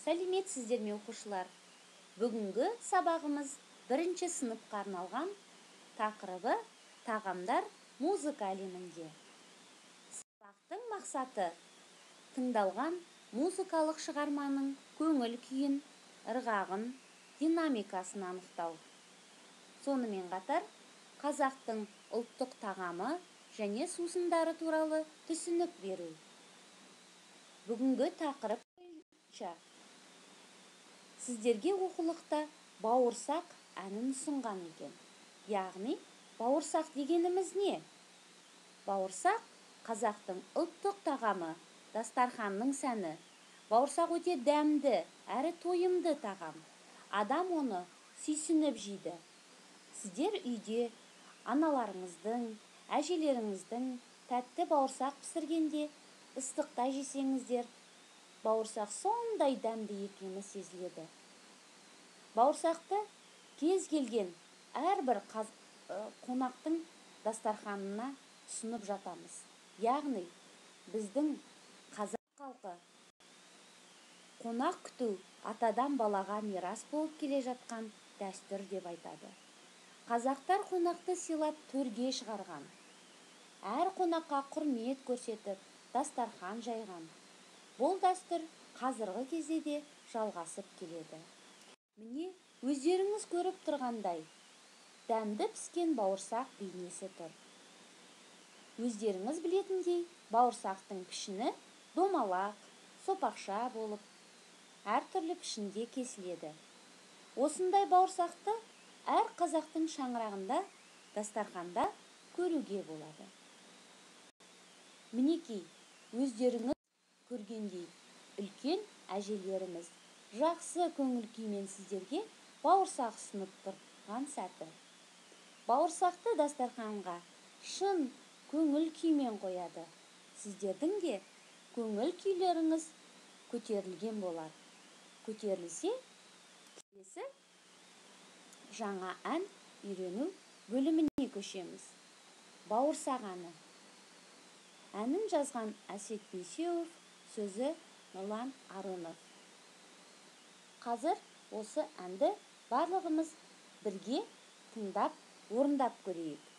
Сәлеметсіздер ме, оқушылар? Бүгінгі сабағымыз бірінші сыныпқа арналған, тақырыбы тағамдар музыка әлемінде. Сабақтың мақсаты тыңдалған музыкалық шығарманың көңіл күйін, ырғағын, динамикасын анықтау. Сонымен қатар қазақтың ұлттық тағамы және сусындары туралы түсінік беру. Бүгінгі тақырып бойынша сіздерге оқулықта бауырсақ әнін ұсынған екен. Яғни, бауырсақ дегеніміз не? Бауырсақ қазақтың ұлттық тағамы, дастарханның сәні. Бауырсақ өте дәмді, әрі тойымды тағам. Адам оны сүйсініп жейді. Сіздер үйде аналарыңыздың, әжелеріңіздің тәтті бауырсақ пісіргенде ыстықта жесеңіздер, бауырсақ сондай дәмді екені сезіледі. Бауырсақты кез келген әрбір қонақтың дастарханына ұсынып жатамыз. Яғни, біздің қазақ халқы қонақ күту атадан балаға мирас болып келе жатқан дәстүр деп айтады. Қазақтар қонақты сыйлап төрге шығарған. Әр қонаққа құрмет көрсетіп, дастархан жайған. Бұл дәстүр қазіргі кезде де жалғасып келеді. Міне, өздеріңіз көріп тұрғандай, дәмді піскен бауырсақ бейнесі тұр. Өздеріңіз білетіндей, бауырсақтың пішіні домалақ, сопақша болып, әртүрлі пішінде кесіледі. Осындай бауырсақты әр қазақтың шаңырағында, дастарханда көруге болады. Мінекей, өздеріңіз көргендей, үлкен әжелеріміз жақсы көңіл күймен сіздерге бауырсақ ұсынып тұрған сәті. Бауырсақты дастарханға шын көңіл күймен қояды. Сіздердің де көңіл күйлеріңіз көтерілген болар. Көтерілсе, келесі жаңа ән үйрену бөліміне көшеміз. Бауырсақ әні. Әнін жазған Әсет Бейсеуов, сөзі Нұрлан Арынов. Қазір осы әнді барлығымыз бірге тыңдап, орындап көрейік.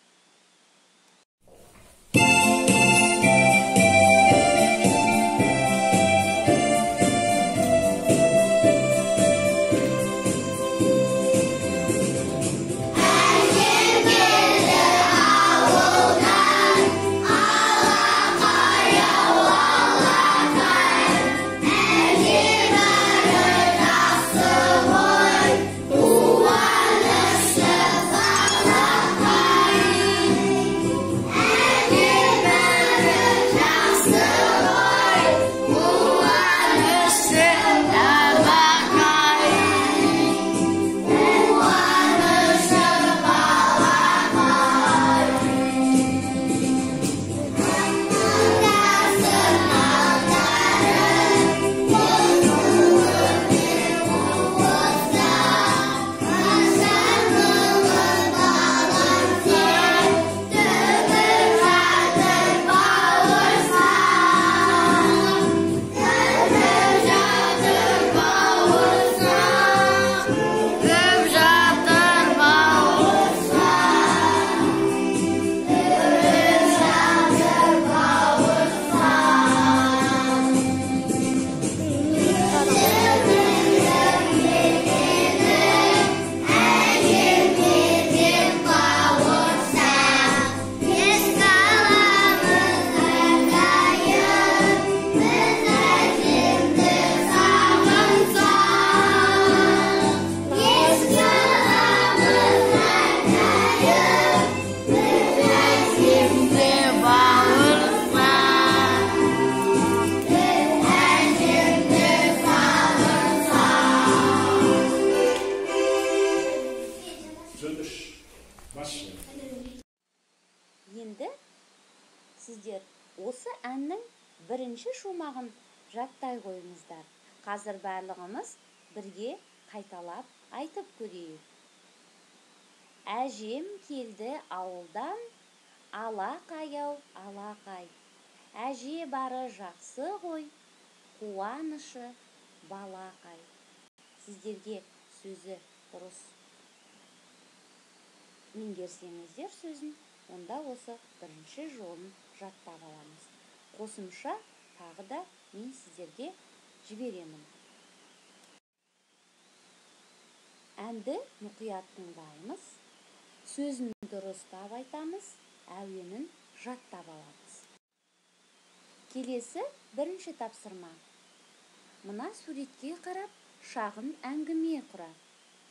Енді сіздер осы әннің бірінші шумағын жаттай қойыңыздар. Қазір барлығымыз бірге қайталап айтып көрейік. Әжем келді ауылдан, алақай-ау, алақай. Әже бары жақсы ғой, қуанышы Балақай. Сіздерге сөзі дұрыс меңгерсеңіздер сөзін, онда осы бірінші жолын жаттап аламыз. Қосымша тағы да мен сіздерге жіберемін. Әнді мұқият тыңдаймыз, сөзін дұрыстап айтамыз, әуенін жаттап аламыз. Келесі бірінші тапсырма. Мына суретке қарап шағын әңгіме құра.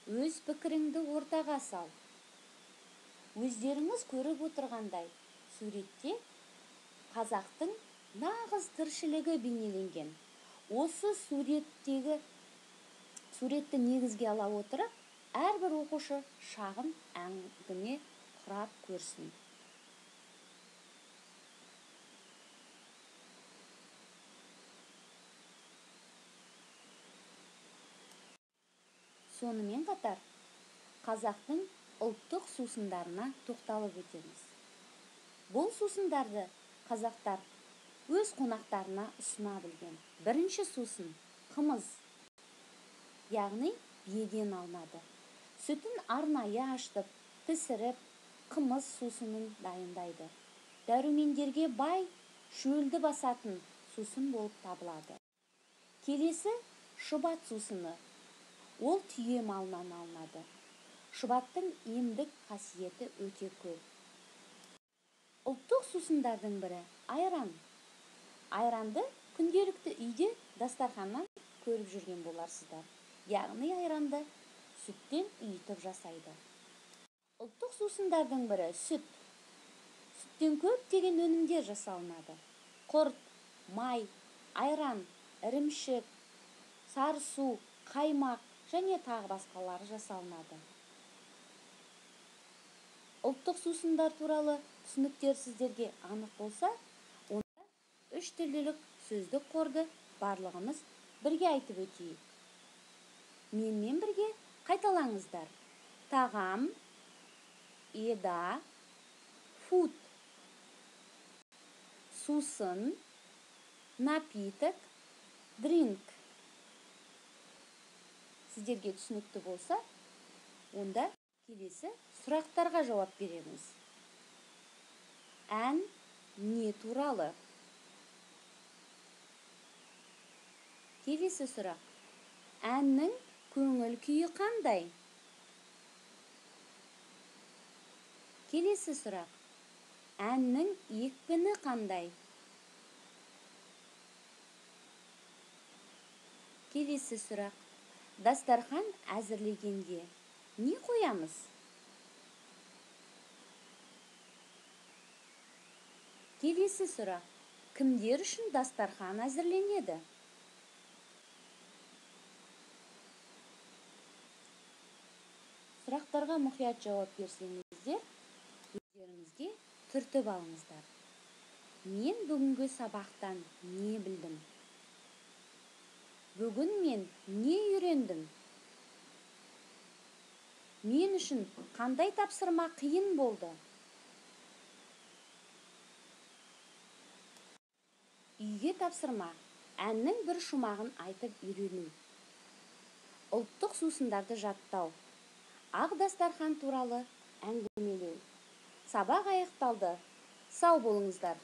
Өз пікіріңді ортаға сал. Өздеріңіз көріп отырғандай, суретте қазақтың нағыз тіршілігі бейнеленген. Осы суретті негізге ала отырып, әрбір оқушы шағын әңгіме құрап көрсін. Сонымен қатар, қазақтың ұлттық сусындарына тоқталып өтеміз. Бұл сусындарды қазақтар өз қонақтарына ұсына білген. Бірінші сусын қымыз, яғни биеден алынады. Сүтін арнайы ашытып, пісіріп, қымыз сусынын дайындайды. Дәрумендерге бай, шөлді басатын сусын болып табылады. Келесі шұбат сусыны. Ол түйе малынан алынады. Шұбаттың емдік қасиеті өте көп. Ұлттық сусындардың бірі айран. Айранды күнделікті үйде дастарханнан көріп жүрген боларсыздар. Яғни айранды сүттен ұйытып жасайды. Ұлттық сусындардың бірі сүт. Сүттен көптеген өнімдер жасалынады. Құрт, май, айран, ірімшік, сары су, қаймақ және тағы басқалары жасалынады. Ұлттық сусындар туралы түсініктер сіздерге анық болса, онда үш тілділік сөздік қорды барлығымыз бірге айтып өтейік. Менімен бірге қайталаңыздар. Тағам, еда, фуд, сусын, напиток, дринк. Сіздерге түсінікті болса, онда келесі сұрақтарға жауап береміз. Ән не туралы? Келесі сұрақ. Әннің көңіл күйі қандай? Келесі сұрақ. Әннің екпіні қандай? Келесі сұрақ. Дастархан әзірлегенде не қоямыз? Келесі сұрақ. Кімдер үшін дастархан әзірленеді? Сұрақтарға мұқият жауап берсеңіздер, өздеріңізге түртіп алыңыздар. Мен бүгінгі сабақтан не білдім? Бүгін мен не үйрендім? Мен үшін қандай тапсырма қиын болды? Үйге тапсырма. Әннің бір шумағын айтып үйрену. Ұлттық сусындарды жаттау. Ақ дастархан туралы әңгімелеу. Сабақ аяқталды. Сау болыңыздар.